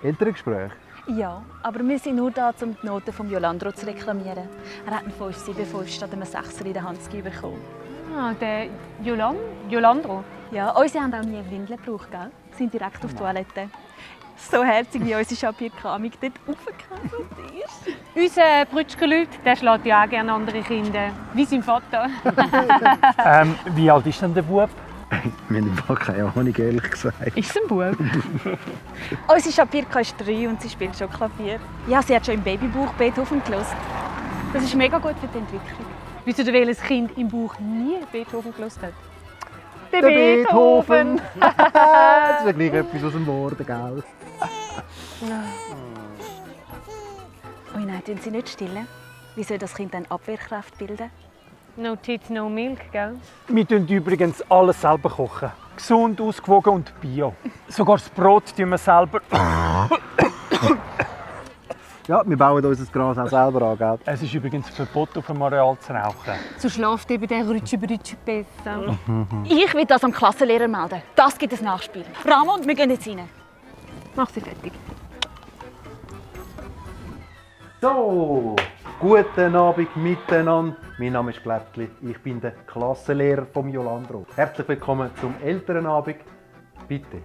Elterngespräch? Ja, aber wir sind nur da, um die Noten von Jolandro zu reklamieren. Er hat einen 5,75 statt einem 6er in der Hand bekommen. Ah, der Jolandro. Ja, unsere haben auch nie Windeln gebraucht, gell? Sie sind direkt auf die Toilette. So herzig wie unsere Schapierkeramik dort aufgekesselt ist. Unser Brütschgerlüt, der schlägt ja auch gerne andere Kinder. Wie sein Vater. Wie alt ist denn der Bub? Wir haben im Fall keine Ahnung, ehrlich gesagt. Ist es ein Bub? Unsere Schapierka ist 3 und sie spielt schon Klavier. Ja, sie hat schon im Babybauch Beethoven gehört. Das ist mega gut für die Entwicklung. Wisst ihr, welches Kind im Buch nie Beethoven gehört hat? Der Beethoven! Das ist ja gleich etwas aus dem Worden, gell? Oh nein, tun Sie nicht stillen. Wie soll das Kind dann Abwehrkraft bilden? No tits, no milk, gell? Wir kochen übrigens alles selber kochen. Gesund, ausgewogen und bio. Sogar das Brot tun wir selber. Ja, wir bauen unser Gras auch selber an, gell? Es ist übrigens verboten, auf dem Areal zu rauchen. So schläft eben der Rütschi besser. Ich will das am Klassenlehrer melden. Das gibt ein Nachspiel. Ramon, wir gehen jetzt rein. Mach sie fertig. So, guten Abend miteinander. Mein Name ist Glättli. Ich bin der Klassenlehrer vom Jolandro. Herzlich willkommen zum Elternabend. Bitte.